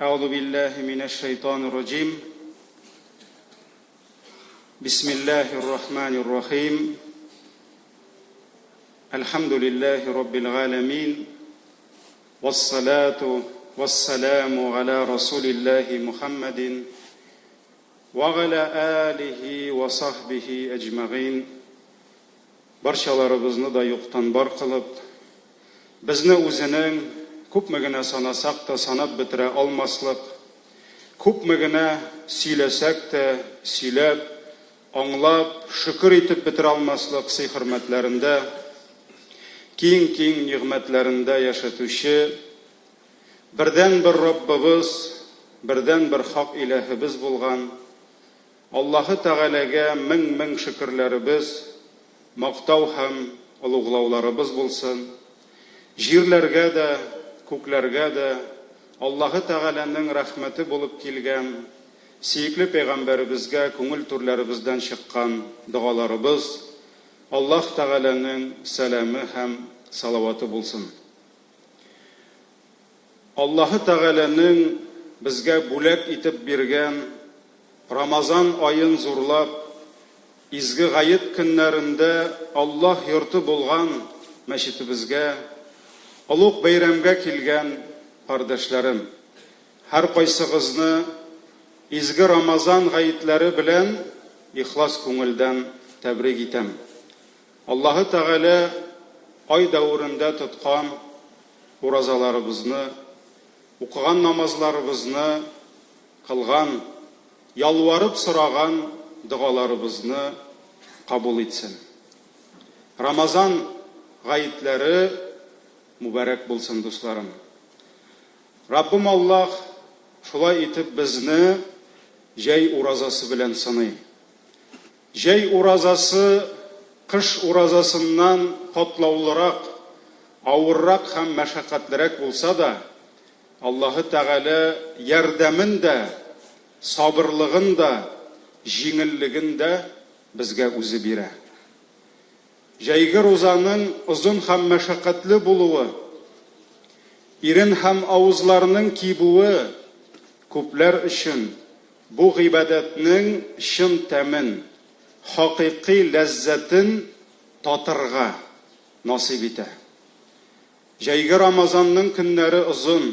أعوذ بالله من الشيطان الرجيم بسم الله الرحمن الرحيم الحمد لله رب العالمين والصلاة والسلام على رسول الله محمد وعلى آله وصحبه أجمعين Барчаларыбызны да юктан бар кылып, безне үзенең, күпме генә санасак та санап бетерә алмаслык, күпме генә сөйләсәк тә, сөйләп, аңлап, шөкер итеп бетерә алмаслык сый-хөрмәтләрендә, киң-киң нигъмәтләрендә яшәтүче бердәнбер Раббыбыз, бердәнбер хак иләһебез булган Аллаһы Тәгаләгә мең-мең шөкерләребез, мактау һәм олуглауларыбыз булсын. Җирләргә дә, күкләргә дә Аллаһы Тәгаләнең рәхмәте булып килгән сөекле пәйгамбәребезгә күңел түрләребездән чыккан догаларыбыз, Аллаһ Тәгаләнең сәламе һәм салаваты булсын. Аллаһы Тәгаләнең безгә бүләк итеп биргән Рамазан аен зурлап, изге гает көннәрендә Аллаһ йорты булган мәчетебезгә, олуг бәйрәмгә килгән кардәшләрем! Һәркайсыгызны изге Рамазан гаетләре белән ихлас күңелдән тәбрик итәм. Аллаһы Тәгалә ай дәверендә тоткан уразаларыбызны, укыган намазларыбызны, кылган, ялварып сораган догаларыбызны кабул итсен. Рамазан гаетләре мөбарәк булсын, дусларым. Раббым Аллаһ шулай итеп безне җәй уразасы белән сыный. Җәй уразасы кыш уразасыннан катлаулырак, авыррак һәм мәшәкатьлерәк булса да, Аллаһы Тәгалә ярдәмен дә, сабырлыгын да, җиңеллеген дә безгә үзе бирә. Җәйге рузаның озын һәм мәшәкатьле булуы, ирен һәм авызларның кибүе күпләр өчен бу гыйбадәтнең чын тәмен, хакыйкый ләззәтен татырга насыйп итә. Җәйге Рамазанның көннәре озын,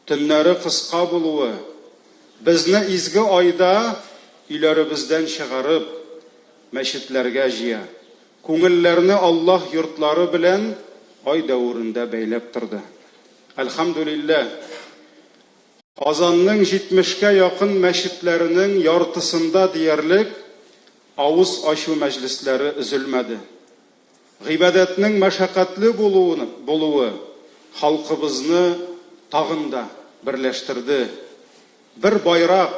төннәре кыска булуы, безне изге айда өйләребездән чыгарып, мәчетләргә җыя, күңелләрне Аллаһ йортлары белән ай дәверендә бәйләп торды. Әлхәмдүлилләһ, Казанның җитмешкә якын мәчетләренең яртысында диярлек авыз ачу мәҗлесләре өзелмәде. Гыйбадәтнең мәшәкатьле булуын булуы халкыбызны тагын да берләштерде, бер байрак,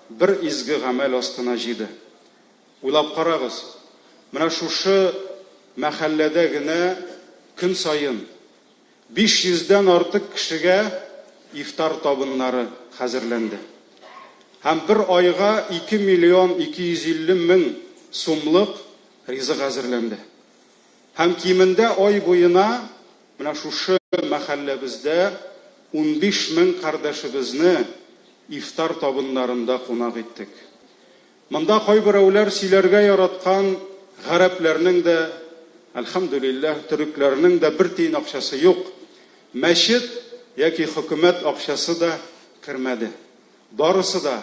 бер изге гамәл астына җыйды. Уйлап карагыз, менә шушы мәхәлләдә генә көн саен 500 дән артык кешегә ифтар табыннары хәзерләнде. Һәм бер айга 2 миллион 250 мең сумлык ризык әзерләнде. Һәм кимендә ай буена менә шушы мәхәлләбездә 15 мең кардәшебезне ифтар табыннарында кунак иттек. Монда кайберәүләр сөйләргә яраткан гарәпләрнең дә, әлхәмдүлилләһ, төрекләрнең дә бер тиен акчасы юк. Мәчет яки хөкүмәт акчасы да кермәде. Барысы да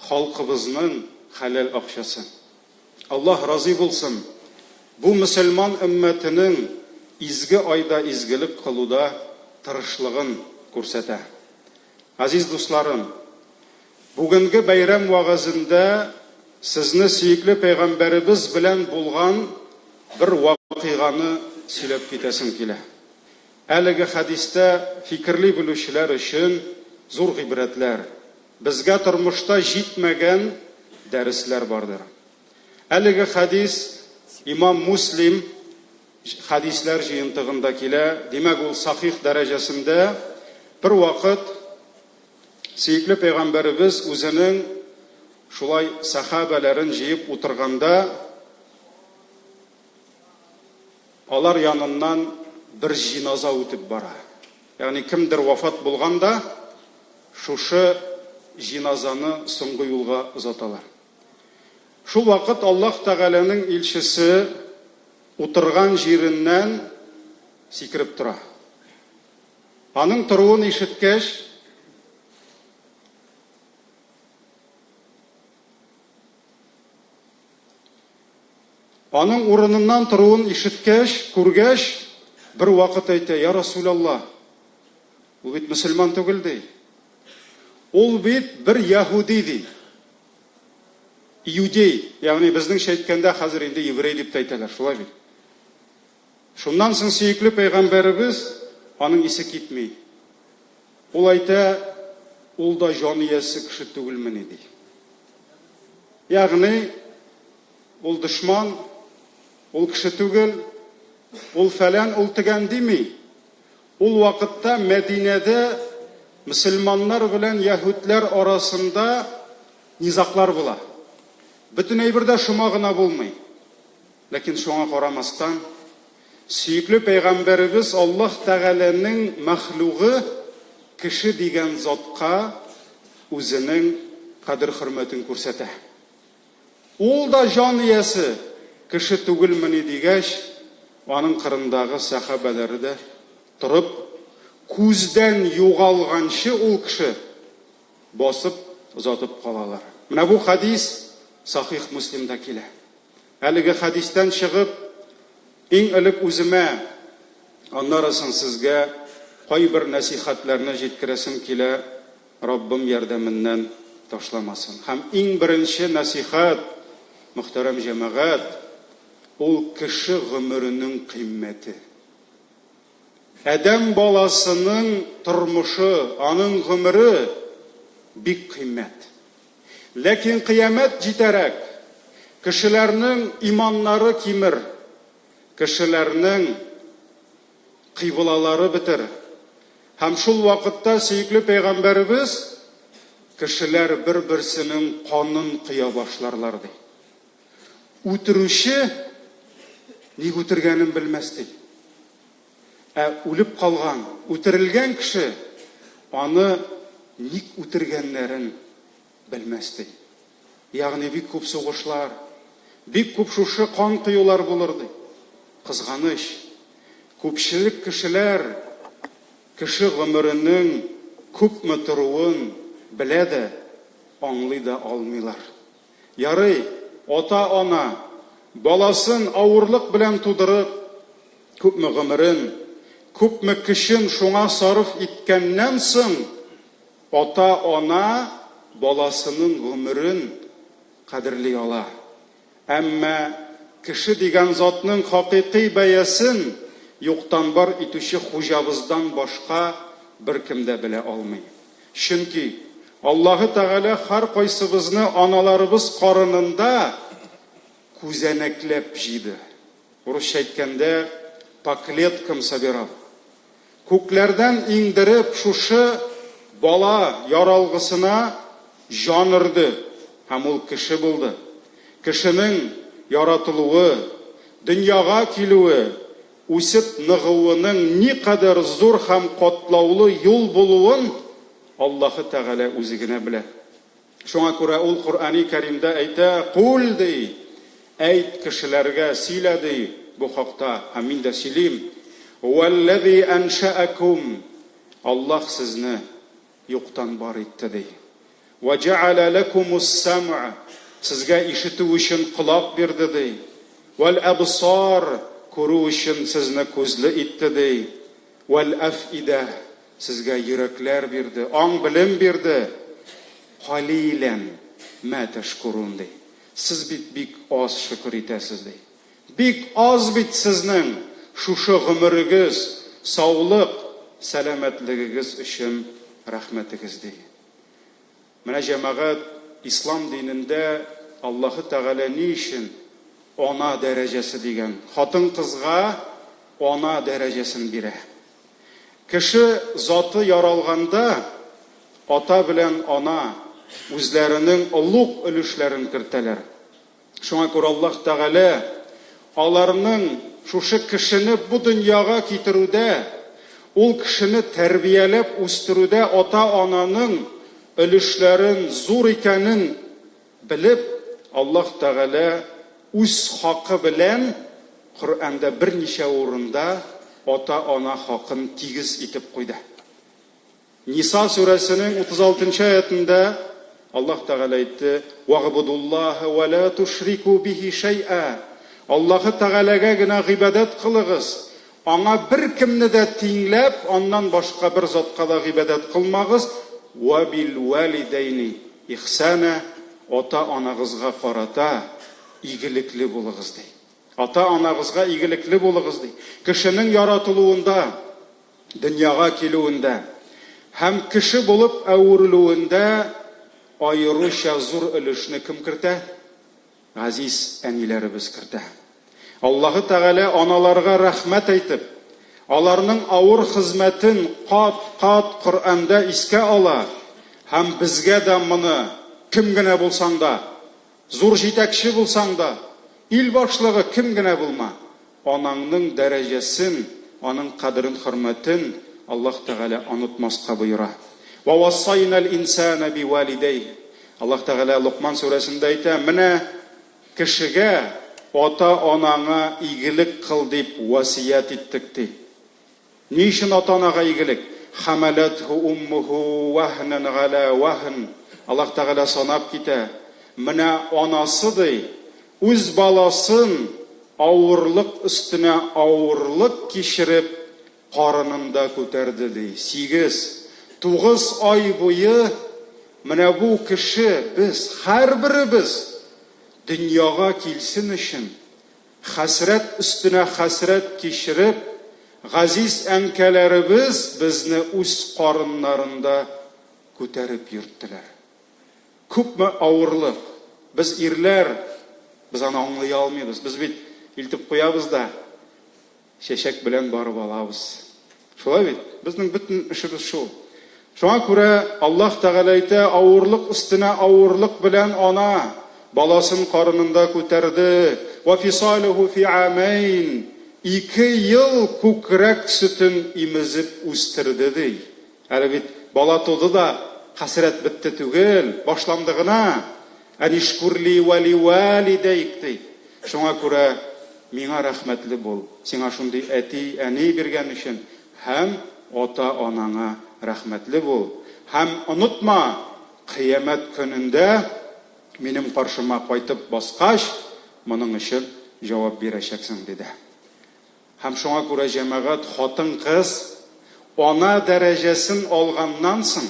халкыбызның хәләл акчасы. Аллаһ разый булсын, бу мөселман өммәтенең изге айда изгелек кылуда тырышлыгын күрсәтә. Газиз дусларым, бүгенге бәйрәм вәгазендә сезне сөекле пәйгамбәребез белән булган бер вакыйганы сөйләп китәсем килә. Әлеге хәдистә фикерли белүчеләр өчен зур гыйбрәтләр, безгә тормышта җитмәгән дәресләр бардыр. Әлеге хәдис имам Муслим хәдисләр җыентыгында килә, димәк, ул сахих дәрәҗәсендә. Бер вакыт сөекле пәйгамбәребез үзенең шулай сәхабәләрен җыеп утырганда, алар яныннан бер җиназа үтеп бара. Ягъни кемдер вафат булган да, шушы җиназаны соңгы юлга озаталар. Шул вакыт Аллаһ Тәгаләнең илчесе утырган җиреннән сикереп тора. Аның торуын ишеткәч, Аның урыныннан торуын ишеткәч, күргәч, бер вакыт әйтә, Я Расулалла, ул бит мөселман түгел, ди. Ул бит бер яһүди, ди. Иудей, ягъни безнеңчә әйткәндә, хәзер инде еврей дип тә әйтәләр, шулай бит. Шуннан соң сөекле пәйгамбәребез аның исе китми. Ул әйтә, ул да җан иясе кеше түгелмени, ди. Ягъни, ул дошман, ул кеше түгел, ул фәлән, ул тегән дими. Ул вакытта Мәдинәдә мөселманнар белән яһүдләр арасында низаглар була. Бөтен әйбер дә шома гына булмый. Ләкин шуңа карамастан, сөекле пәйгамбәребез Аллаһ Тәгаләнең мәхлугы кеше дигән затка үзенең кадер-хөрмәтен күрсәтә. Ул да җан иясе, кеше түгелмени дигәч, аның кырындагы сәхабәләре дә торып, күздән югалганчы ул кеше басып озатып калалар. Менә бу хәдис Сахих Муслимда килә. Әлеге хәдистән чыгып, иң элек үземә, аннары соң сезгә кайбер нәсыйхәтләрне җиткерәсем килә, Раббым ярдәменнән ташламасын. Һәм иң беренче нәсыйхәт, мөхтәрәм җәмәгать, ул кеше гомеренең кыйммәте. Адәм баласының тормышы, аның гомере бик кыйммәт. Ләкин кыямәт җитәрәк, кешеләрнең иманнары кимер, кешеләрнең кыйблалары бетер. Һәм шул вакытта сөекле пәйгамбәребез кешеләр бер-берсенең канын коя башларлар ди. Үтерүче ник үтергәнен белмәс ди. Ә үлеп калган, үтерелгән кеше аны ник үтергәннәрен белмәс ди. Ягъни бик күп сугышлар, бик күп шушы кан коюлар булыр ди. Кызганыч, күпчелек кешеләр кеше гомеренең күпме торуын белә дә, аңлый да алмыйлар. Ярый, ата-ана, баласын авырлык белән тудырып, күпме гомерен, күпме көчен шуңа сарыф иткәннән соң, ата-ана баласының гомерен кадерли ала. Әмма кеше дигән затның хакыйкый бәясен юктан бар итүче хуҗабыздан башка беркем дә белә алмый. Чөнки Аллаһы Тәгалә һәркайсыбызны аналарыбыз карынында күзәнәкләп җыйды. Урысча әйткәндә, по клеткам собирал. Күкләрдән иңдереп шушы бала яралгысына җан өрде һәм ул кеше булды. Кешенең яратылуы, дөньяга килүе, үсеп ныгуының никадәр зур һәм катлаулы юл булуын Аллаһы Тәгалә үзе генә белә. Шуңа күрә ул Коръәни Кәримдә әйтә, Кул, ди, әйт кешеләргә, сөйлә, ди, бу хакта, һәм мин дә сөйлим, Вәлләзи әншәәкүм, Аллаһ сезне юктан бар итте, ди. Вә җәгалә ләкумус сәмъ, сезгә ишетү өчен колак бирде, ди. Вәл әбсар, күрү өчен сезне күзле итте, ди. Вәл әфидә, сезгә йөрәкләр бирде, аң-белем бирде. Калилән мә тәшкурун, ди. Сез бит бик аз шөкер итәсез, ди. Бик аз бит сезнең шушы гомерегез, саулык, сәламәтлегегез өчен рәхмәтегез, ди. Менә, җәмәгать, ислам динендә Аллаһы Тәгалә ни өчен ана дәрәҗәсе дигән, хатын-кызга ана дәрәҗәсен бирә. Кеше заты яралганда, ата белән ана үзләренең олуг өлешләрен кертәләр. Шуңа күрә Аллаһ Тәгалә аларның шушы кешене бу дөньяга китерүдә, ул кешене тәрбияләп үстерүдә ата-ананың өлешләрен зур икәнен белеп, Аллаһ Тәгалә үз хакы белән Коръәндә берничә урында ата-ана хакын тигез итеп куйды. Ниса сүрәсенең 36 нчы аятендә Аллаһ Тәгалә әйтте, Вәгъбудуллаһа вә лә тушрику бихи шәйъә. Аллаһы Тәгаләгә генә гыйбадәт кылыгыз, Аңа беркемне дә тиңләп, Аннан башка бер затка да гыйбадәт кылмагыз, вә бил вәлидәйни ихсана, ата-анагызга карата игелекле булыгыз, ди. Ата-анагызга игелекле булыгыз, ди. Кешенең яратылуында, дөньяга килүендә һәм кеше булып әверелүендә аеруча зур өлешне кем кертә? Газиз әниләребез кертә. Аллаһы Тәгалә аналарга рәхмәт әйтеп, аларның авыр хезмәтен кат-кат Коръәндә искә ала һәм безгә дә моны, кем генә булсаң да, зур җитәкче булсаң да, ил башлыгы кем генә булма, анаңның дәрәҗәсен, аның кадерен-хөрмәтен Аллаһ Тәгалә онытмаска боера. Вә вассайнал инсана бивалидәйһ. Аллаһ Тәгалә Локман сүрәсендә әйтә, менә кешегә ата-анаңа игелек кыл дип васыять иттек, ди. Ни өчен ата-анага игелек? Хәмәләтһу уммуху вәһнән галә вәһн. Аллаһ Тәгалә санап китә. Менә анасы, ди, үз баласын авырлык өстенә авырлык кичереп, карынында күтәрде, ди. Сигез, тугыз ай буе менә бу кеше, без, һәрберебез дөньяга килсен өчен, Хәсрәт өстенә хәсрәт кичереп, газиз әнкәләребез безне үз карыннарында күтәреп йөрттеләр. Күпме авырлык! Без ирләр, без аны аңлый алмыйбыз. Без бит илтеп куябыз да, Чәчәк белән барып алабыз. Шулай бит? Безнең бөтен эшебез шул. Шуңа күрә Аллаһ Тәгалә әйтә, авырлык өстенә авырлык белән ана баласын карынында күтәрде. Ва фисалуху фи амайн. Ике ел күкрәк сөтен имезеп үстерде, ди. Әле бит бала туды да, хәсрәт бетте түгел, башланды гына. Әнишкүрли вә ли вәлидәйк, ди. Шуңа күрә миңа рәхмәтле бул, сиңа шундый әти, әни биргән өчен һәм ата-анаңа рәхмәтле бул. Һәм онытма, кыямәт көнендә минем каршыма кайтып баскач, моның өчен җавап бирәчәксең, диде. Һәм шуңа күрә, җәмәгать, хатын-кыз ана дәрәҗәсен алганнан соң,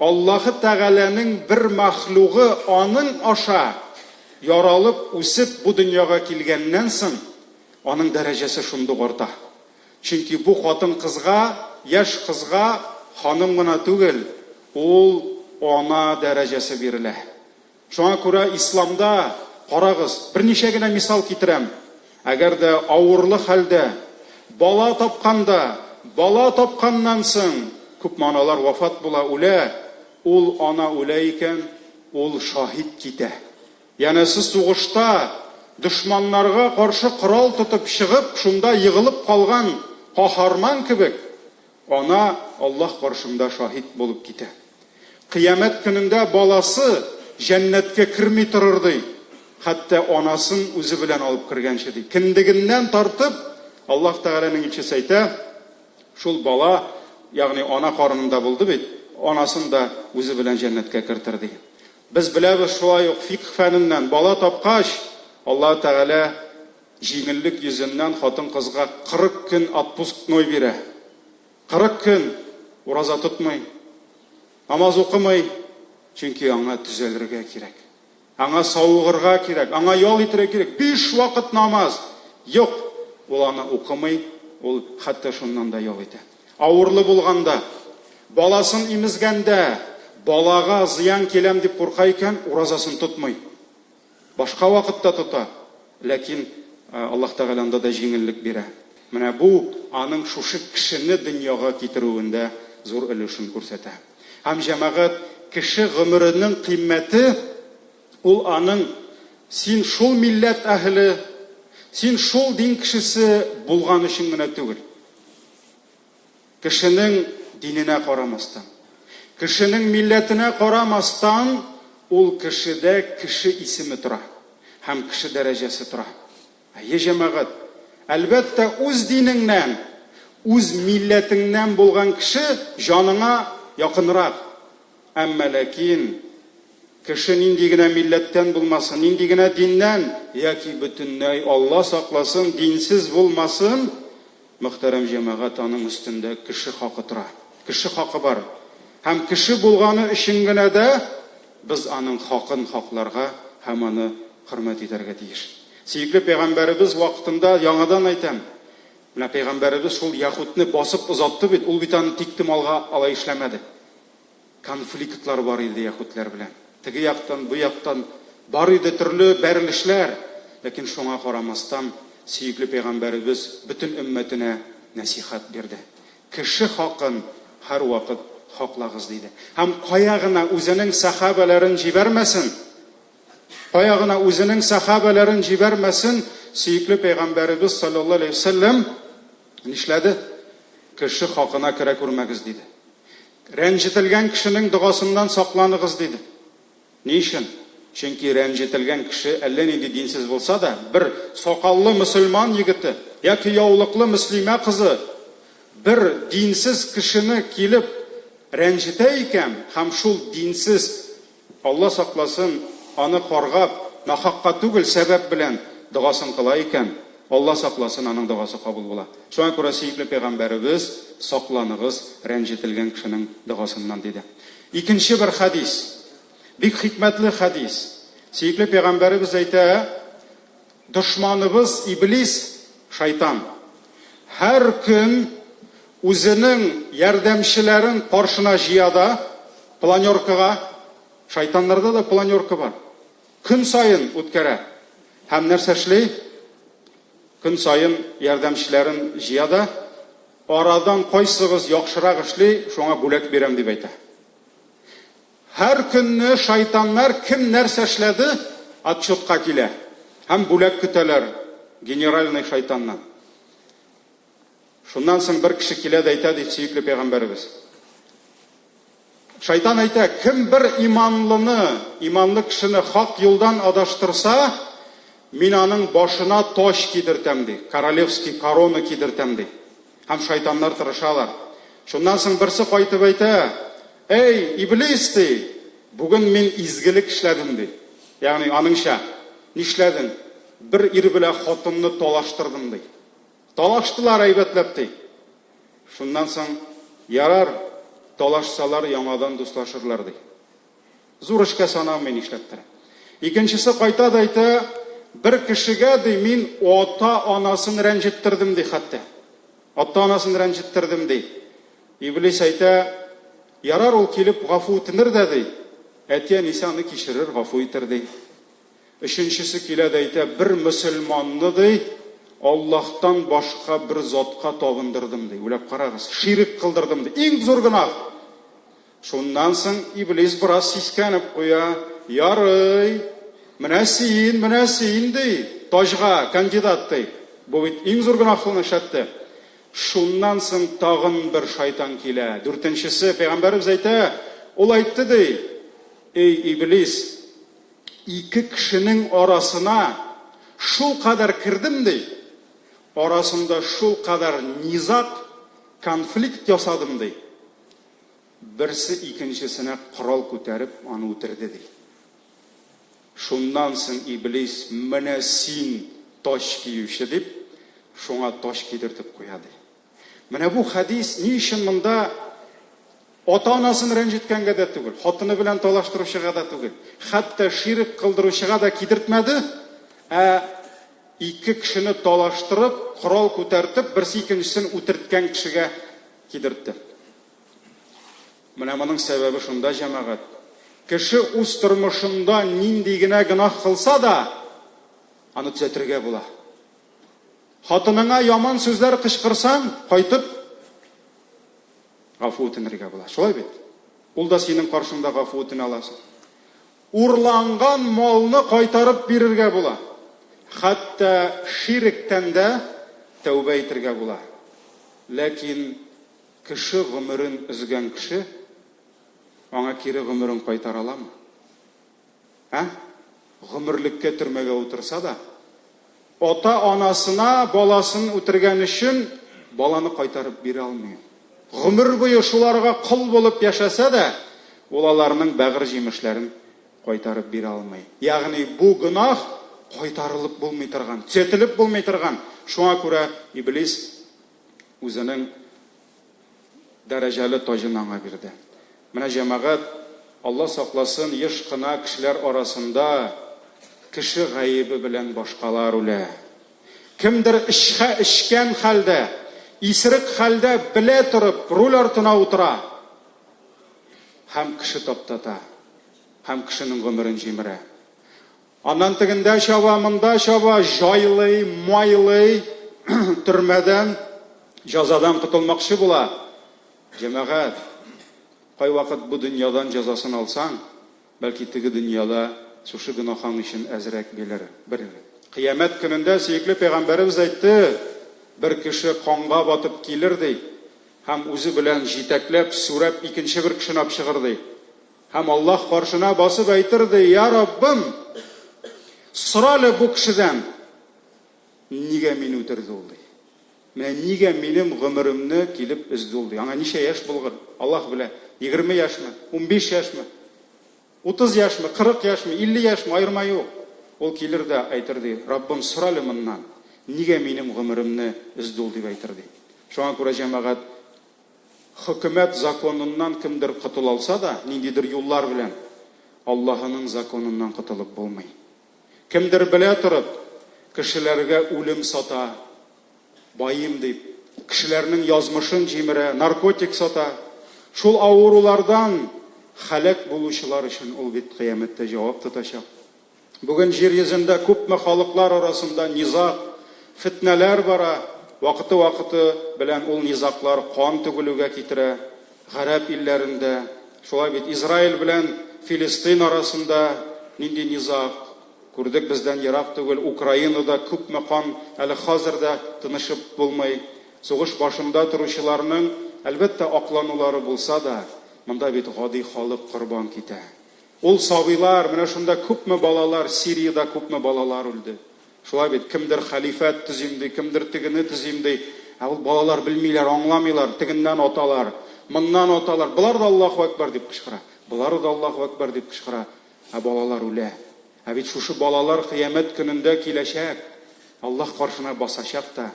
Аллаһы Тәгаләнең бер мәхлугы аның аша яралып, үсеп бу дөньяга килгәннән соң, аның дәрәҗәсе шундук арта. Чөнки бу хатын-кызга, яшь кызга ханым гына түгел, ул ана дәрәҗәсе бирелә. Шуңа күрә исламда, карагыз, берничә генә мисал китерәм, әгәр дә авырлы хәлдә, бала тапканда, бала тапканнан соң, күпме аналар вафат була, үлә, ул ана үлә икән, ул шаһит китә. Янәсе сугышта дошманнарга каршы корал тотып чыгып, шунда егылып калган каһарман кебек, Ана Аллаһ каршында шаһит булып китә. Кыямәт көнендә баласы җәннәткә керми торыр, ди, хәтта анасын үзе белән алып кергәнче, ди. Кендегеннән тартып, Аллаһ Тәгаләнең илчесе әйтә, шул бала, ягъни ана карынында булды бит, анасын да үзе белән җәннәткә кертер, ди. Без беләбез шулай ук фикһ фәненнән, бала тапкач, Аллаһ Тәгалә Җиңеллек йөзеннән хатын-кызга 40 көн отпускной бирә. 40 көн ураза тотмый, намаз укымый, чөнки аңа төзәлергә кирәк. Аңа савыгырга кирәк, аңа ял итәргә кирәк. Биш вакыт намаз. Юк, ул аны укымый, ул хәтта шуннан да ял итә. Авырлы булганда, баласын имезгәндә, балага зыян киләм дип курка икән, уразасын тотмый. Башка вакытта тота, ләкин Аллаһ Тәгалә анда да җиңеллек бирә. Менә бу аның шушы кешене дөньяга китерүендә зур өлешен күрсәтә. Һәм, җәмәгать, кеше гомеренең кыйммәте ул аның син шул милләт әһеле, син шул дин кешесе булган өчен генә түгел. Кешенең диненә карамастан, Кешенең милләтенә карамастан, ул кешедә кеше исеме тора һәм кеше дәрәҗәсе тора. Әйе, җәмәгать, әлбәттә, үз динеңнән, үз милләтеңнән булган кеше җаныңа якынрак. Әмма ләкин кеше нинди генә милләттән булмасын, нинди генә диннән яки бөтенләй, Алла сакласын, динсез булмасын, мөхтәрәм җәмәгать, аның өстендә кеше хакы тора. Кеше хакы бар. Һәм кеше булганы өчен генә дә без аның хакын хакларга һәм аны хөрмәт итәргә тиеш. Сөекле пәйгамбәребез вакытында, яңадан әйтәм, менә пәйгамбәребез шул яһүдне басып озатты бит, ул бит аны тиктомалга алай эшләмәде. Конфликтлар бар иде яһүдләр белән. Теге яктан, бу яктан бар иде төрле бәрелешләр. Ләкин шуңа карамастан, сөекле пәйгамбәребез бөтен өммәтенә нәсыйхәт бирде. Кеше хакын һәрвакыт хаклагыз, диде. Һәм кая гына үзенең сәхабәләрен җибәрмәсен, кая гына үзенең сәхабәләрен җибәрмәсен, сөекле пәйгамбәребез саллаллаһу алейһи ва сәлләм нишләде? Кеше хакына керә күрмәгез, диде. Рәнҗетелгән кешенең догасыннан сакланыгыз, диде. Ни өчен? Чөнки рәнҗетелгән кеше әллә нинди динсез булса да, бер сакаллы мөселман егете яки яулыклы мөслимә кызы бер динсез кешене килеп рәнҗетә икән һәм шул динсез, Алла сакласын, аны каргап, нахакка түгел, сәбәп белән догасын кыла икән, Алла сакласын, аның догасы кабул була. Шуңа күрә сөекле пәйгамбәребез, Сакланыгыз рәнҗетелгән кешенең догасыннан, диде. Икенче бер хәдис, бик хикмәтле хәдис. Сөекле пәйгамбәребез әйтә, Дошманыбыз иблис, шайтан, һәр көн үзенең ярдәмчеләрен каршына җыя да, планеркага, шайтаннарда да планерка бар, көн саен үткәрә. Һәм нәрсә эшли? Көн саен ярдәмчеләрен җыя да, арадан кайсыгыз яхшырак эшли, шуңа бүләк бирәм, дип әйтә. Һәр көнне шайтаннар кем нәрсә эшләде, отчетка килә. Һәм бүләк көтәләр генеральный шайтаннан. Шуннан соң бер кеше килә дә әйтә, ди сөекле пәйгамбәребез. Шайтан әйтә, кем бер иманлыны, иманлы кешене хак юлдан адаштырса, мин аның башына таҗ кидертәм, ди. Королевский корона кидертәм, ди. Һәм шайтаннар тырышалар. Шуннан соң берсе кайтып әйтә, Әй, иблис, ди, бүген мин изгелек эшләдем, ди. Ягъни аныңча, нишләдең? Бер ир белән хатынны талаштырдым, ди. Талаштылар әйбәтләп, ди. Шуннан соң, ярар, талашсалар, яңадан дуслашырлар, ди. Зур эшкә санамый нишләптер. Икенчесе кайта да әйтә, бер кешегә, ди, мин ата-анасын рәнҗеттердем, ди, хәтта. Ата-анасын рәнҗеттердем, ди. Иблис әйтә, ярар, ул килеп гафу үтенер дә, ди. Әти-әнисе аны кичерер, гафу итер, ди. Өченчесе килә дә әйтә, бер мөселманны, ди, Аллаһтан башка бер затка табындырдым, ди. Уйлап карагыз, ширек кылдырдым, ди. Иң зур гөнаһ. Шуннан соң Иблис бераз сискәнеп куя. Ярый, менә син, менә син, ди, таҗга кандидат, ди. Бу бит иң зур гөнаһлыны эшләтте. Шуннан соң тагын бер шайтан килә. Дүртенчесе, пәйгамбәребез әйтә, ул әйтте, ди, Эй, Иблис, Ике кешенең арасына шулкадәр кердем, ди, арасында шулкадәр низаг, конфликт ясадым, ди. Берсе икенчесенә корал күтәреп, аны үтерде, ди. Шуннан соң Иблис, менә син таҗ киюче, дип, шуңа таҗ кидертеп куя, ди. Менә бу хәдис ни өчен монда ата-анасын рәнҗеткәнгә дә түгел, хатыны белән талаштыручыга да түгел, хәтта ширек кылдыручыга да кидертмәде, ә ике кешене талаштырып, корал күтәртеп, берсе икенчесен үтерткән кешегә кидертте. Менә моның сәбәбе шунда, җәмәгать. Кеше үз тормышында нинди генә гөнаһ кылса да, аны төзәтергә була. Хатыныңа яман сүзләр кычкырсаң, кайтып гафу үтенергә була. Шулай бит? Ул да синең каршыңда гафу үтенә аласың. Урланган малны кайтарып бирергә була. Хәтта ширектән дә тәүбә итергә була. Ләкин кеше гомерен өзгән кеше. Аңа кире гомерен кайтара аламы? Ә? Гомерлеккә төрмәгә утырса да, ата-анасына баласын үтергән өчен баланы кайтарып бирә алмый. Гомер буе шуларга кол булып яшәсә дә, ул аларның бәгырь җимешләрен кайтарып бирә алмый. Ягъни бу гөнаһ кайтарылып булмый торган, төзәтелеп булмый торган. Шуңа күрә Иблис үзенең дәрәҗәле таҗын аңа бирде. Менә, җәмәгать, Алла сакласын, еш кына кешеләр арасында кеше гаебе белән башкалар үлә. Кемдер эчхә эчкән хәлдә, исерек хәлдә белә торып руль артына утыра һәм кеше таптата, һәм кешенең гомерен җимерә. Аннан тегендә чаба, монда чаба, җайлый, майлый, төрмәдән, җазадан котылмакчы була. Җәмәгать, кайвакыт бу дөньядан җәзасын алсаң, бәлки теге дөньяда шушы гөнаһаң өчен әзрәк бирер. Кыямәт көнендә сөекле пәйгамбәребез әйтте, бер кеше канга батып килер, ди, һәм үзе белән җитәкләп, сүрәп икенче бер кешене алып чыгыр, ди. Һәм Аллаһ каршына басып әйтер, ди, Я Раббым, сора әле бу кешедән, нигә мине үтерде ул, ди. Менә нигә минем гомеремне килеп өзде ул, ди. Аңа ничә яшь булган, Аллаһ белә. 20 яшьме, 15 яшьме, 30 яшьме, 40 яшьме, 50 яшьме, аерма юк. Ул килер дә әйтер, ди, Раббым, сора әле моннан, нигә минем гомеремне өзде ул, дип әйтер, ди. Шуңа күрә, җәмәгать, Хөкүмәт законыннан кемдер котыла алса да, ниндидер юллар белән, Аллаһының законыннан котылып булмый. Кемдер белә торып, кешеләргә үлем сата, байыйм дип, кешеләрнең язмышын җимерә, наркотик сата. Шул авырулардан һәлак булучылар өчен ул бит кыямәттә җавап тотачак. Бүген җир йөзендә күпме халыклар арасында низаг, фетнәләр бара, вакыты-вакыты белән ул низаглар кан түгелүгә китерә. Гарәп илләрендә, шулай бит, Израиль белән Филистыйн арасында нинди низаг, күрдек, бездән ерак түгел, Украинада күпме кан, әле хәзер дә тынышып булмый. Сугыш башында торучыларның, әлбәттә, акланулары булса да, монда бит гади халык корбан китә. Ул сабыйлар, менә шунда күпме балалар, Сириядә күпме балалар үлде. Шулай бит, кемдер хәлифәт төзим ди, кемдер тегене төзим ди. Ә ул балалар белмиләр, аңламыйлар, тегеннән аталар, моннан аталар. Болар да Аллаһу әкбәр дип кычкыра. Болары да Аллаһу әкбәр дип кычкыра. Ә балалар үлә. Ә бит шушы балалар кыямәт көнендә киләчәк. Аллаһ каршына басачак та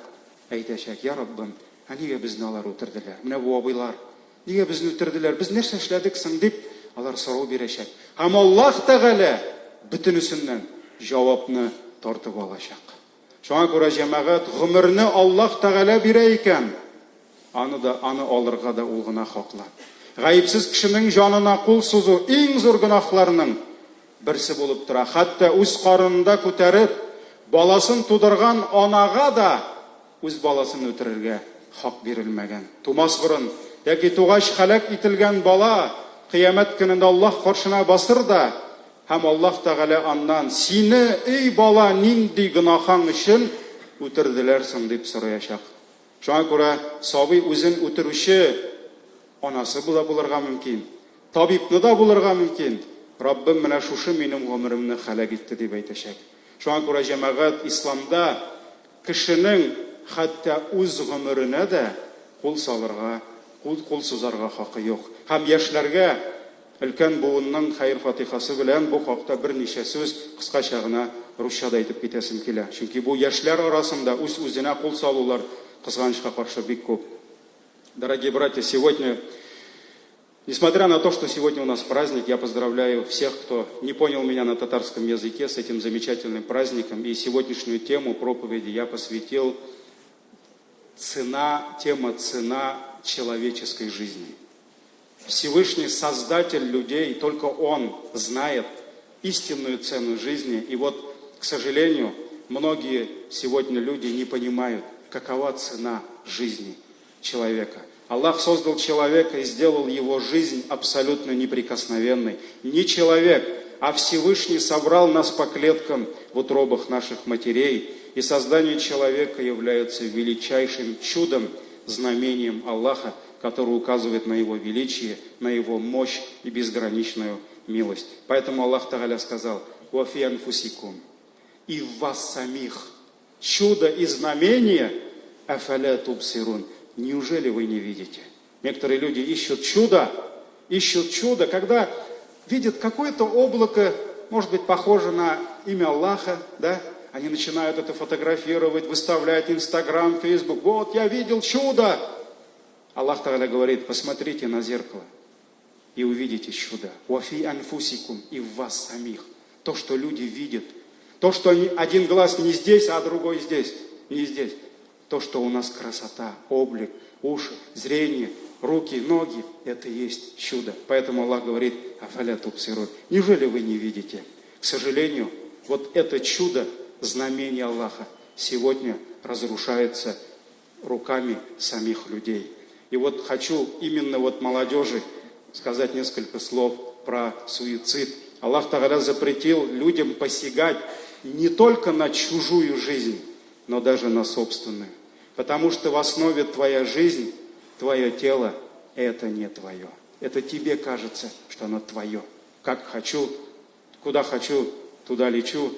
әйтәчәк, Я Раббым, ә нигә безне алар үтерделәр? Менә бу абыйлар Нигә безне үтерделәр, без нәрсә эшләдек соң, дип, алар сорау бирәчәк. Һәм Аллаһ Тәгалә бөтенесеннән җавапны тартып алачак. Шуңа күрә, җәмәгать, гомерне Аллаһ Тәгалә бирә икән, аны да, аны алырга да ул гына хаклы. Гаепсез кешенең җанына кул сузу иң зур гөнаһларның берсе булып тора. Хәтта үз карынында күтәреп, баласын тудырган анага да Үз баласын үтерергә хак бирелмәгән. Тумас борын яки тугач һәлак ителгән бала Кыямәт көнендә Аллаһ каршына басыр да, һәм Аллаһ Тәгалә аннан, Сине, эй бала, нинди гөнаһаң өчен үтерделәр соң? дип сораячак. Шуңа күрә сабый үзен үтерүче анасы була булырга мөмкин, табибны да булырга мөмкин, Раббым менә шушы минем гомеремне һәлак итте дип әйтәчәк. Шуңа күрә, җәмәгать, исламда Кешенең хәтта үз гомеренә дә кул салырга, кул кул сузарга хакы юк. Һәм яшьләргә өлкән буынның хәер-фатихасы белән бу хакта берничә сүз кыскача гына русча да әйтеп китәсем килә. Чөнки бу яшьләр арасында үз-үзенә кул салулар, кызганычка каршы, бик күп. Дорогие братья, сегодня Несмотря на то, что сегодня у нас праздник, я поздравляю всех, кто не понял меня на татарском языке, с этим замечательным праздником. И сегодняшнюю тему проповеди я посвятил цена, тема «Цена человеческой жизни». Всевышний Создатель людей, только Он знает истинную цену жизни. И вот, к сожалению, многие сегодня люди не понимают, какова цена жизни человека. Аллах создал человека и сделал его жизнь абсолютно неприкосновенной. Не человек, а Всевышний собрал нас по клеткам в утробах наших матерей. И создание человека является величайшим чудом, знамением Аллаха. который указывает на Его величие, на Его мощь и безграничную милость. Поэтому Аллах Тагаля сказал: «Вафи анфусикум», и в вас самих чудо и знамение, афаля тубсирун. Неужели вы не видите? Некоторые люди ищут чудо, когда видят какое-то облако, может быть, похоже на имя Аллаха, да? Они начинают это фотографировать, выставлять Инстаграм, Фейсбук. Вот, я видел чудо! Аллах Тагаля говорит: посмотрите на зеркало и увидите чудо. Вафи анфусикум, и в вас самих. То, что люди видят. То, что один глаз не здесь, а другой здесь, не здесь. То, что у нас красота, облик, уши, зрение, руки, ноги, это и есть чудо. Поэтому Аллах говорит: афаля тубсирун. Неужели вы не видите? К сожалению, вот это чудо, знамение Аллаха, сегодня разрушается руками самих людей. И вот хочу именно вот молодежи сказать несколько слов про суицид. Аллах Тагаля запретил людям посягать не только на чужую жизнь, но даже на собственную. Потому что в основе твоя жизнь, твое тело, это не твое. Это тебе кажется, что оно твое. Как хочу, куда хочу, туда лечу.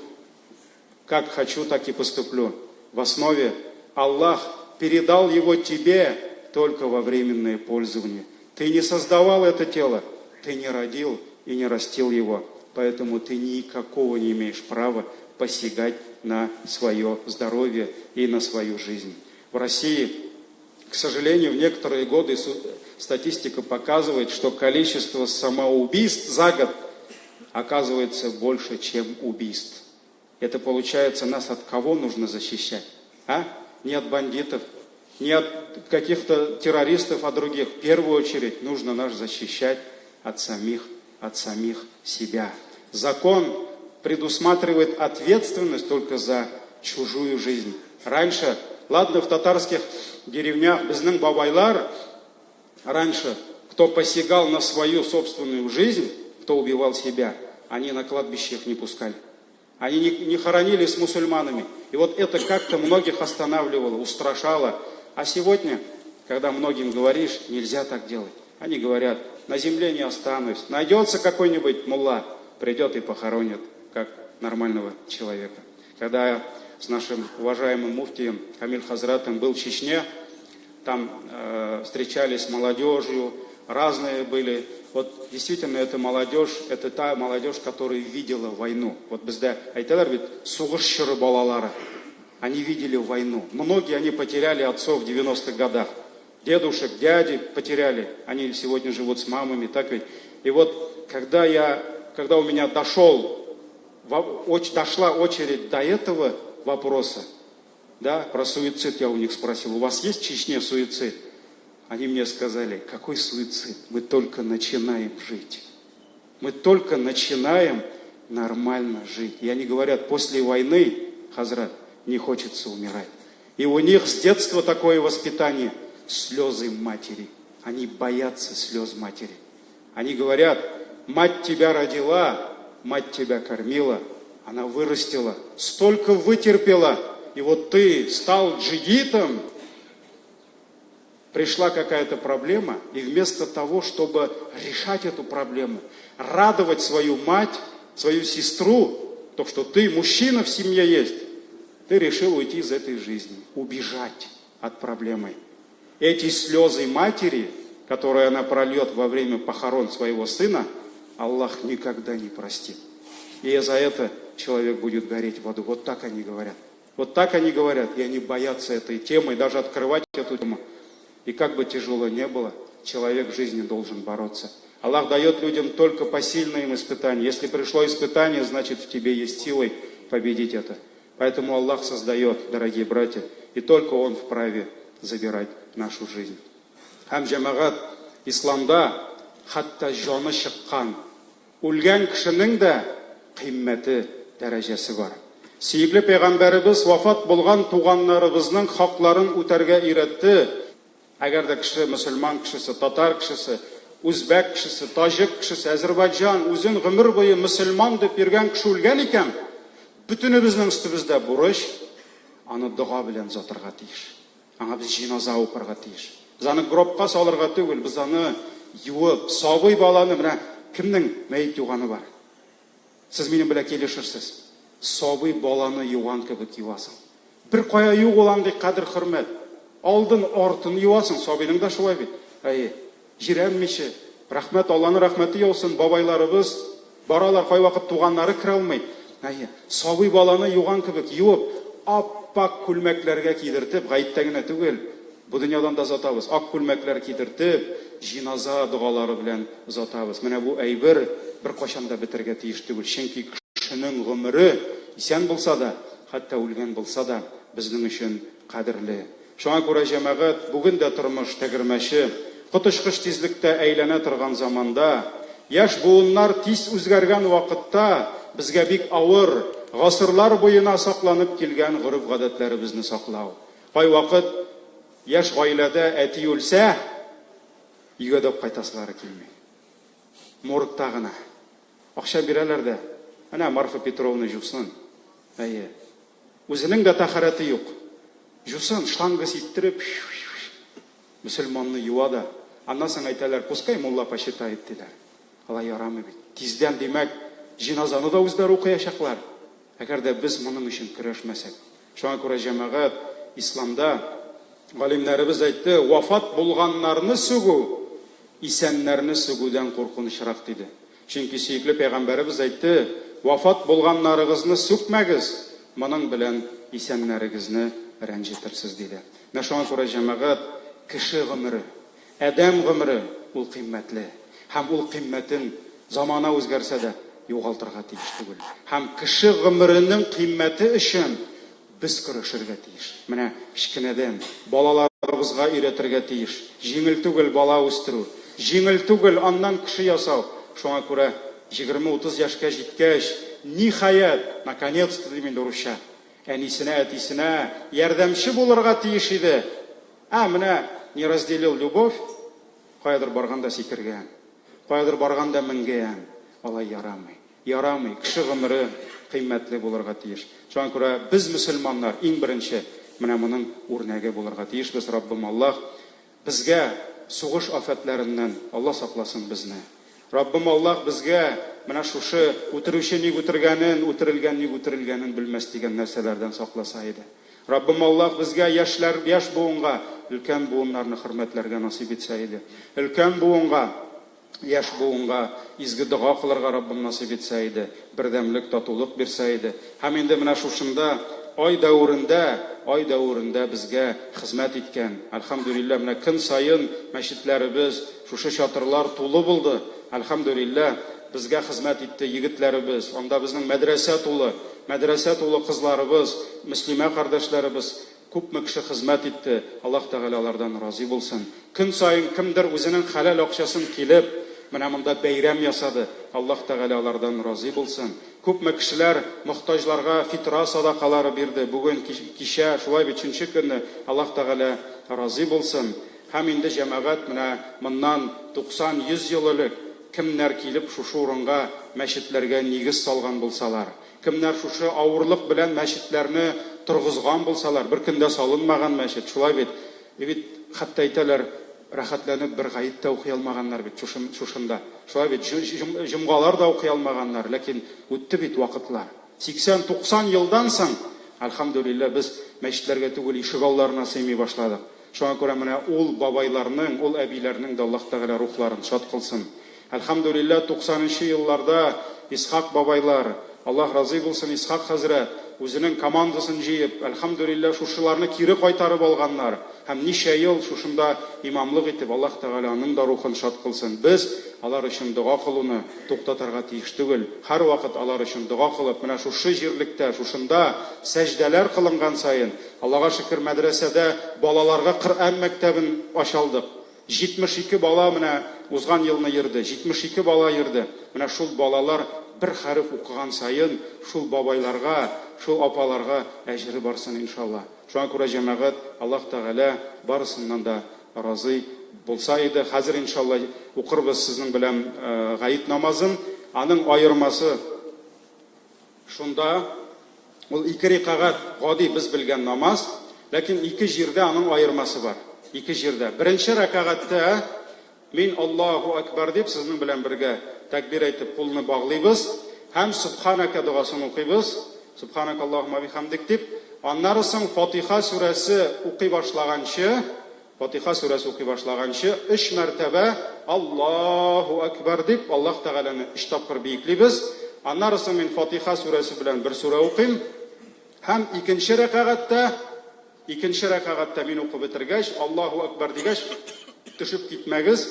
Как хочу, так и поступлю. В основе Аллах передал его тебе только во временное пользование. Ты не создавал это тело, ты не родил и не растил его. Поэтому ты никакого не имеешь права посягать на свое здоровье и на свою жизнь. В России, к сожалению, в некоторые годы статистика показывает, что количество самоубийств за год оказывается больше, чем убийств. Это получается, нас от кого нужно защищать? А? Не от бандитов, не от каких-то террористов, а других. В первую очередь нужно нас защищать от самих себя. Закон предусматривает ответственность только за чужую жизнь. Раньше, ладно, в татарских деревнях безнең бабайлар, раньше, кто посягал на свою собственную жизнь, кто убивал себя, они на кладбище их не пускали. Они не хоронили с мусульманами. И вот это как-то многих останавливало, устрашало. А сегодня, когда многим говоришь, нельзя так делать, они говорят: на земле не останусь. Найдется какой-нибудь мулла, придет и похоронит, как нормального человека. Когда я с нашим уважаемым муфтием Камиль Хазратом был в Чечне, там встречались с молодежью, разные были. Вот действительно, эта молодежь, это та молодежь, которая видела войну. Вот бездә әйтәләр бит, сугыш чоры балалары. Они видели войну. Многие они потеряли отцов в 90-х годах. Дедушек, дяди потеряли. Они сегодня живут с мамами, так ведь? И вот, когда у меня дошла очередь до этого вопроса, да, про суицид я у них спросил: у вас есть в Чечне суицид? Они мне сказали: какой суицид? Мы только начинаем жить. Мы только начинаем нормально жить. И они говорят, после войны, хазрат, не хочется умирать. И у них с детства такое воспитание. Слезы матери. Они боятся слез матери. Они говорят: мать тебя родила, мать тебя кормила, она вырастила, столько вытерпела, и вот ты стал джигитом, пришла какая-то проблема, и вместо того, чтобы решать эту проблему, радовать свою мать, свою сестру, то, что ты мужчина в семье есть, ты решил уйти из этой жизни, убежать от проблемы. Эти слезы матери, которые она прольет во время похорон своего сына, Аллах никогда не простит. И за это человек будет гореть в аду. Вот так они говорят. Вот так они говорят, и они боятся этой темы, и даже открывать эту тему. И как бы тяжело ни было, человек в жизни должен бороться. Аллах дает людям только посильные им испытания. Если пришло испытание, значит, в тебе есть силы победить это. Поэтому Аллах создает, дорогие братья, и только Он вправе забирать нашу жизнь. Һәм, җәмәгать, исламда хәтта җаны чыккан, үлгән кешенең дә кыйммәте, дәрәҗәсе бар. Сөекле пәйгамбәребез вафат булган туганнарыбызның хакларын үтәргә өйрәтте. Әгәр дә кеше мөселман кешесе, татар кешесе, үзбәк кешесе, таҗик кешесе, Азербайҗан, үзен гомер буе мөселман дип йөргән кеше үлгән икән, бөтенебезнең өстебездә бурыч, аны дога белән озатырга тиеш. Аңа без җиназа укырга тиеш. Без аны гробка салырга түгел, без аны юып, сабый баланы, менә кемнең мәет юганы бар? Сез минем белән килешерсез. Сабый баланы юган кебек юасың. Бер кая юк ул андый кадер-хөрмәт. Алдын, артын юасың, сабыйның да шулай бит. Әйе. Җирәнмичә. Рәхмәт, Алланың рәхмәте яусын, бабайларыбыз баралар, кайвакыт туганнары керә алмый. Әйе. Сабый баланы юган кебек юып, ап-ак күлмәкләргә кидертеп, гаеттә генә түгел, бу дөньядан да озатабыз. Ак күлмәкләр кидертеп, җиназа догалары белән озатабыз. Менә бу әйбер беркайчан да бетәргә тиеш түгел. Чөнки кешенең гомере исән булса да, хәтта үлгән булса да, безнең өчен кадерле. Шуңа күрә, җәмәгать, бүген дә тормыш тәгәрмәче коточкыч тизлектә әйләнә торган заманда, яшь буыннар тиз үзгәргән вакытта безгә бик авыр, гасырлар буена сакланып килгән гореф-гадәтләребезне саклау. Кайвакыт яшь гаиләдә әти үлсә, өйгә дә кайтасылары килми. Моргта гына. Акча бирәләр дә, әнә Марфа Петровна җусын. Әйе. Үзенең дә тәһарәте юк. Җусын, шланга сиптереп, мөселманны юа да. Аннан соң әйтәләр, пускай мулла почитает, диләр. Алай ярамый бит. Тиздән, димәк, җиназаны да үзләре укыячаклар. Әгәр дә без моның өчен көрәшмәсәк. Шуңа күрә, җәмәгать, исламда галимнәребез әйтте, вафат булганнарны сүгү, исәннәрне сүгүдән куркынычрак, диде. Чөнки сөекле пәйгамбәребез әйтте, вафат булганнарыгызны сүкмәгез, моның белән исәннәрегезне рәнҗетерсез, диде. Менә шуңа күрә, җәмәгать, кеше гомере, Адәм гомере ул кыйммәтле. Һәм ул кыйммәтен, замана үзгәрсә дә, югалтырга тиеш түгел. Һәм кеше гомеренең кыйммәте өчен без көрәшергә тиеш. Менә кечкенәдән балаларыбызга өйрәтергә тиеш. Җиңел түгел бала үстерү. Җиңел түгел аннан кеше ясау. Шуңа күрә 20-30 яшькә җиткәч, ниһаять, наконец-то дим инде урысча, әнисенә, әтисенә ярдәмче булырга тиеш иде. Ә менә не разделил любовь, каядыр барганда сикергән, каядыр барганда менгән, алай ярамый. Ярамый, кеше гомере кыйммәтле булырга тиеш. Шуңа күрә без, мөселманнар, иң беренче менә моның үрнәге булырга тиешбез. Раббым Аллаһ безгә сугыш афәтләреннән Алла сакласын безне. Раббым Аллаһ безгә менә шушы үтерүче ник үтергәнен, үтерелгән ник үтерелгәнен белмәс дигән нәрсәләрдән сакласа иде. Раббым Аллаһ безгә, яшьләр, яшь буынга, өлкән буыннарны хөрмәтләргә насыйп итсә иде. Өлкән буынга, яшь буынга изге дога кылырга Раббым насыйп итсә иде. Бердәмлек, татулык бирсә иде. Һәм инде менә шушында ай дәверендә, ай дәверендә безгә хезмәт иткән, әлхәмдүлилләһ, менә көн саен мәчетләребез, шушы чатырлар тулы булды, әлхәмдүлилләһ, безгә хезмәт итте егетләребез, анда безнең мәдрәсә тулы, мәдрәсә тулы кызларыбыз, мөслимә кардәшләребез, күпме кеше хезмәт итте, Аллаһ Тәгалә алардан разый булсын. Көн саен кемдер үзенең хәләл акчасын килеп, менә монда бәйрәм ясады, Аллаһ Тәгалә алардан разый булсын. Күпме кешеләр мохтаҗларга фитра садакалары бирде, бүген, кичә, шулай бит, өченче көнне, Аллаһ Тәгалә разый булсын. Һәм инде, җәмәгать, менә моннан 90-100 ел элек кемнәр килеп шушы урынга мәчетләргә нигез салган булсалар, кемнәр шушы авырлык белән мәчетләрне торгызган булсалар, бер көндә салынмаган мәчет, шулай бит? И бит хәтта әйтәләр, рәхәтләнеп бер гает тә укый алмаганнар бит шушында. Шулай бит, җомгалар да укый алмаганнар, ләкин үтте бит вакытлар. 80-90 елдан соң, әлхәмдүлилләһ, без мәчетләргә түгел, ишегалларына сыймый башладык. Шуңа күрә менә ул бабайларның, ул әбиләрнең дә Аллаһ Тәгалә рухларын шат кылсын. Әлхәмдүлилләһ, туксанынчы елларда Исхак бабайлар, Аллаһ разый булсын, Исхак хәзрәт, үзенең командасын җыеп, әлхәмдүлилләһ, шушыларны кире кайтарып алганнар һәм ничә ел шушында имамлык итеп, Аллаһ Тәгалә аның да рухын шат кылсын. Без алар өчен дога кылуны туктатырга тиеш түгел. Һәрвакыт алар өчен дога кылып, менә шушы җирлектә, шушында сәҗдәләр кылынган саен, Аллага шөкер, мәдрәсәдә балаларга Коръән мәктәбен ачалдык. 72 бала менә узган елны йөрде, 72 бала йөрде. Менә шул балалар бер хәреф укыган саен шул бабайларга, шул апаларга әҗере барсын, иншалла. Шуңа күрә, җәмәгать, Аллаһ Тәгалә барысыннан да разый булса иде. Хәзер, иншалла, укырбыз сезнең белән гает намазын. Аның аермасы шунда, ул ике рикагать гади без белгән намаз, ләкин ике җирдә аның аермасы бар. Ике җирдә. Беренче рәкәгатьтә мин Аллаһу әкбәр дип сезнең белән бергә тәкбир әйтеп кулны баглыйбыз һәм Сөбханәкә догасын укыйбыз. Сөбханәкә Аллаһумма бихамдик дип. Аннары соң Фатиха сүрәсе укый башлаганчы, Фатиха сүрәсе укый башлаганчы өч мәртәбә Аллаһу әкбәр дип Аллаһ Тәгаләне өч тапкыр биеклибез. Аннары соң мин Фатиха сүрәсе белән бер сүрә укыйм. Һәм икенче рәкәгатьтә Икенче рәкәгатьтә мин укып бетергәч, Аллаһу әкбәр дигәч, төшеп китмәгез,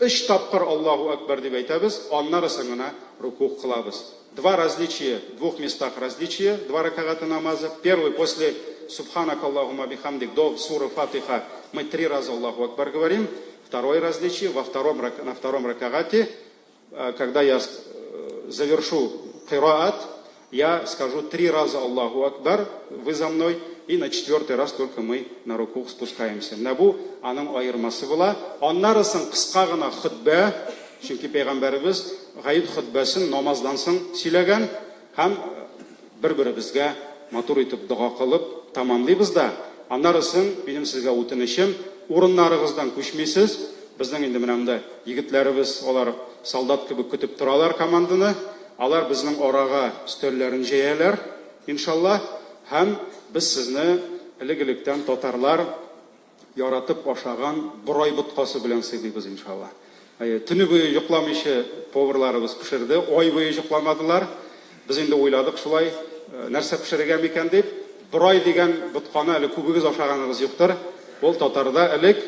өч тапкыр Аллаһу әкбәр дип әйтәбез, аннары соң гына рукугъ кылабыз. Два различие, в двух местах различие, два рәкәгате намаза. Первый после Субханак Аллахума бихамдик до суры Фатиха мы три раза Аллаху әкбәр говорим. Второе различие, во втором, на втором ракагате, когда я завершу кираат, я скажу три раза Аллаху Акбар, вы за мной, и на четвертый раз только мы на руку спускаемся. Менә бу аның аермасы була. Аннары соң кыска гына хөтбә, чөнки пәйгамбәребез гает хөтбәсен намаздан соң сөйләгән һәм бер-беребезгә матур итеп дога кылып тәмамлыйбыз да, аннары соң минем сезгә үтенечем, урыннарыгыздан күчмисез. Безнең инде менә монда егетләребез, алар солдат кебек көтеп торалар команданы. Алар безнең арага өстәлләрен җәяләр, иншалла. Һәм без сезне элек-электән татарлар яратып ашаган борай боткасы белән сыйлыйбыз, иншалла. Әйе, төне буе йокламыйча поварларыбыз пешерде, ай буе йокламадылар. Без инде уйладык шулай, нәрсә пешерергә микән дип. Борай дигән ботканы әле күбегез ашаганыгыз юктыр. Ул татарда элек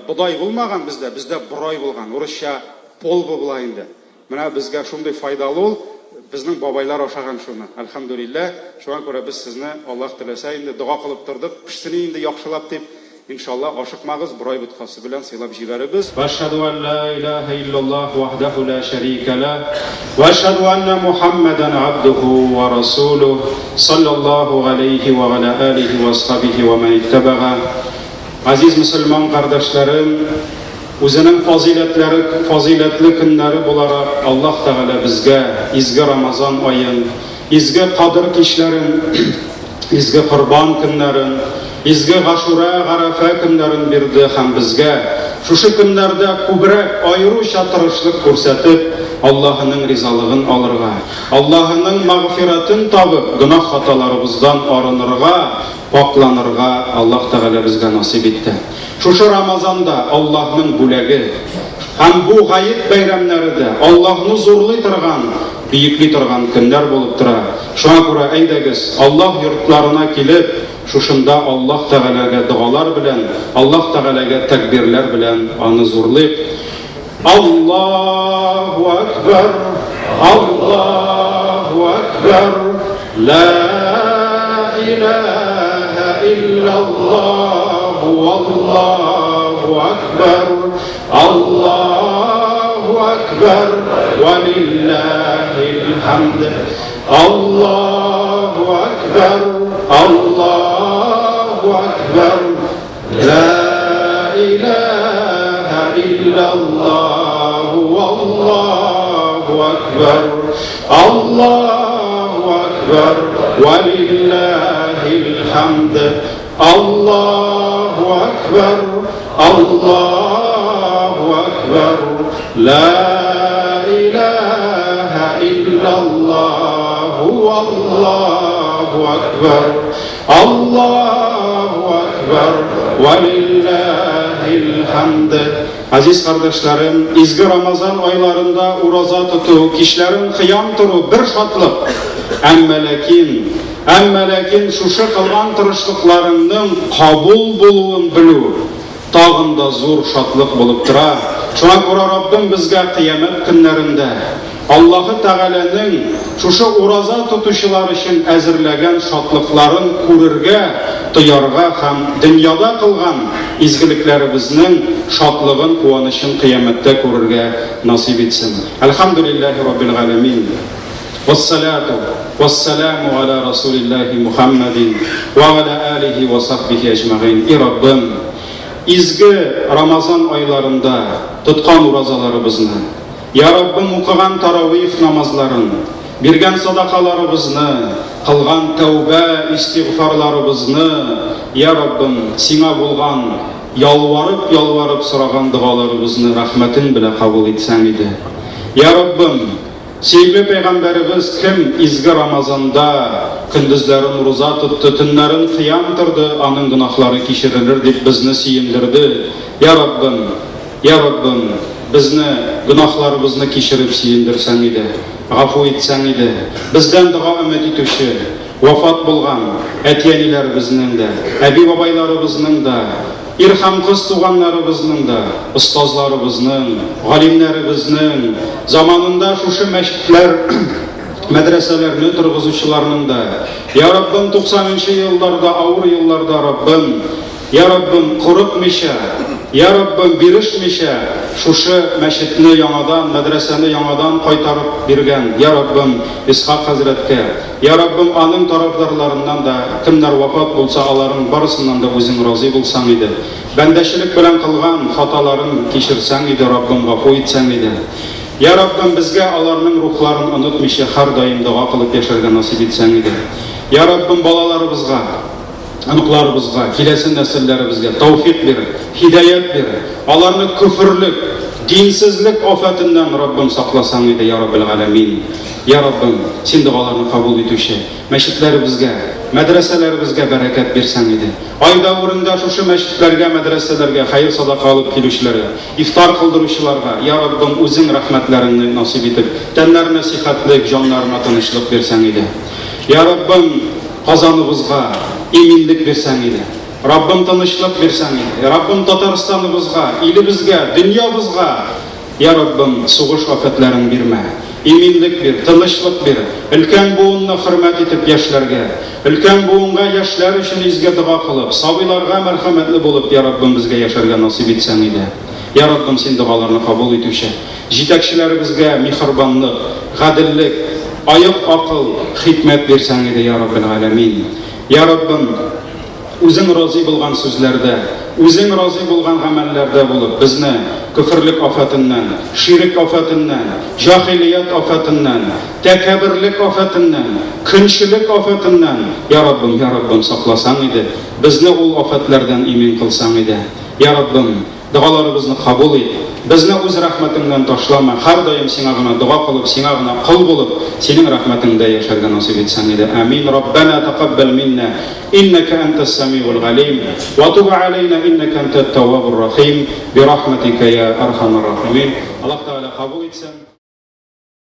бодай булмаган бездә, бездә борай булган. Урысча полба була инде. Менә безгә шундый файдалы ул, безнең бабайлар ашаган шуны, әлхәмдүлилләһ. Шуңа күрә без сезне, Аллаһ теләсә инде, дога кылып тордык, пешсен инде яхшылап дип, иншаллаһ, ашыкмагыз, борай боткасы белән сыйлап җибәрербез. Вә әшһәдү ән лә иләһә илляллаһ вахдәһү лә шәрикә ләһ, вә әшһәдү әннә Мухәммәдән абдүһү вә расүлүһ, салләллаһу галәйһи вә галә алиһи вә асхабиһи вә мән иттәбәгә. Газиз мөселман кардәшләрем! Үзенең фазыйләтләре, фазыйләтле көннәре буларак Аллаһ Тәгалә безгә изге Рамазан аен, изге Кадер кичләрен, изге Корбан көннәрен, изге Гашурә, Гарәфә көннәрен бирде һәм безгә шушы көннәрдә күбрәк, аеруча тырышлык күрсәтеп, Аллаһының ризалыгын алырга, Аллаһының мәгъфирәтен табып, гөнаһ-хаталарыбыздан арынырга, пакьланырга Аллаһ Тәгалә безгә насыйп итте. Шушы Рамазан да Аллаһның бүләге. Һәм бу гает бәйрәмнәре дә Аллаһны зурлый торган, биекли торган көннәр булып тора. Шуңа күрә, әйдәгез, Аллаһ йортларына килеп, шушында Аллаһ Тәгаләгә догалар белән, Аллаһ Тәгаләгә тәкбирләр белән Аны зурлыйк. Аллаһу әкбәр, Аллаһу әкбәр, лә иләһә илляллаһу, валлаһу әкбәр, Аллаһу әкбәр, вә лилләһил хәмд. Аллаһу әкбәр, Аллаһу әкбәр, Лә иләһә илляллаһу валлаһу әкбәр Аллаһу әкбәр вә лилләһил хәмд Аллаһу әкбәр Аллаһу әкбәр Лә иләһә илляллаһу валлаһу әкбәр Аллаһу әкбәр, вә лилләһил хәмд. Газиз кардәшләрем, изге Рамазан айларында ураза тоту, кичләрен кыям тору бер шатлык. Әмма ләкин, әмма ләкин шушы кылган тырышлыкларыңның кабул булуын белү тагын да зур шатлык булып тора. Шуңа күрә Раббым безгә кыямәт көннәрендә Аллаһы Тәгаләнең шушы ураза тотучылар өчен әзерләгән шатлыкларын күрергә, тоярга һәм дөньяда кылган изгелекләребезнең шатлыгын, куанычын кыямәттә күрергә насыйп итсен. Әлхәмдүлилләһи Раббил галәмин. Вәссәлату вәссәламу галә Расулиллаһи Мухәммәдин вә галә алихи вә сахбихи әҗмәгыйн. И Раббым, изге Рамазан айларында тоткан уразаларыбызны, Я Раббым, укыган таравих намазларын, биргән садакаларыбызны, кылган тәүбә, истигъфарларыбызны, Я Раббым, Сиңа булган. ялварып-ялварып сораган догаларыбызны рәхмәтең белә кабул итсәң иде. Я Раббым, сөекле пәйгамбәребез кем изге Рамазанда көндезләрен руза тотты, төннәрен кыям торды, аның гөнаһлары кичерелер дип безне сөендерде. Я Раббым, я Раббым, безне гөнаһларыбызны кичереп сөендерсәң иде, гафу итсәң иде. Бездән дога өмет итүче, вафат булган әти-әниләребезнең дә, әби-бабайларыбызның да, ир һәм кыз туганнарыбызның да, остазларыбызның, галимнәребезнең, заманында шушы мәчетләр, мәдрәсәләрне торгызучыларның да, Я Раббым, туксанынчы елларда, авыр елларда, Раббым, Я Раббым, курыкмыйча, Я Раббым, бирешмичә, шушы мәчетне яңадан, мәдрәсәне яңадан кайтарып биргән, Я Раббым, Исхак хәзрәткә, Я Раббым, аның тарафдарларыннан да кемнәр вафат булса, аларның барысыннан да Үзең разый булсаң иде. Бәндәчелек белән кылган хаталарын кичерсәң иде, Раббым, гафу итсәң иде. Я Раббым, безгә аларның рухларын онытмыйча һәрдаим дога кылып яшәргә насыйп итсәң иде. Я Раббым, балаларыбызга, оныкларыбызга, киләсе нәселләребезгә тәүфик бир, һидаять бир, аларны көферлек, динсезлек афәтеннән, Раббым, сакласаң иде, я Раббел галәмин. Я Раббым, Син догаларны кабул итүче, мәчетләребезгә, мәдрәсәләребезгә бәрәкәт бирсәң иде. Ай дәверендә шушы мәчетләргә, мәдрәсәләргә хәер-садака алып килүчеләргә, ифтар кылдыручыларга, я Раббым, Үзең рәхмәтләреңне насыйп итеп, тәннәренә сихәтлек, җаннарына тынычлык бирсәң иде. Я Раббым, Казаныбызга иминлек бирсәң иде. Раббым, тынычлык бирсәң иде. Раббым, Татарстаныбызга, илебезгә, дөньябызга, я Раббым, сугыш афәтләрен бирмә. Иминлек бир, тынычлык бир. Өлкән буынны хөрмәт итеп яшьләргә, өлкән буынга яшьләр өчен изге дога кылып, сабыйларга мәрхәмәтле булып, я Раббым, безгә яшәргә насыйп итсәң иде. Я Раббым, син догаларны кабул итүче. Җитәкчеләребезгә миһербанлык, гаделлек, аек акыл, хикмәт бирсәң иде, я Раббел галәмин. Я Раббым, Үзең разый булган сүзләрдә, Үзең разый булган гамәлләрдә булып, безне көферлек афәтеннән, ширек афәтеннән, җаһилият афәтеннән, тәкәбберлек афәтеннән, көнчелек афәтеннән, я Раббым, я Раббым, сакласаң иде, безне ул афәтләрдән имин кылсаң иде. Я Раббым, Догаларыбызны кабул ит. Безне үз рәхмәтеңнән ташлама, һәрдаим Сиңа гына дога кылып, Сиңа гына кол булып, Синең рәхмәтеңдә яшәргә насыйп итсәң иде. Амин. Раббәнә тәкаббәл миннә, иннәкә әнтәс сәмигул галим, вә туб аләйнә, иннәкә әнтәт тәввабур рахим, бирахмәтикә йә әрхәмәр рахимин. Аллаһ Тәгалә кабул итсен.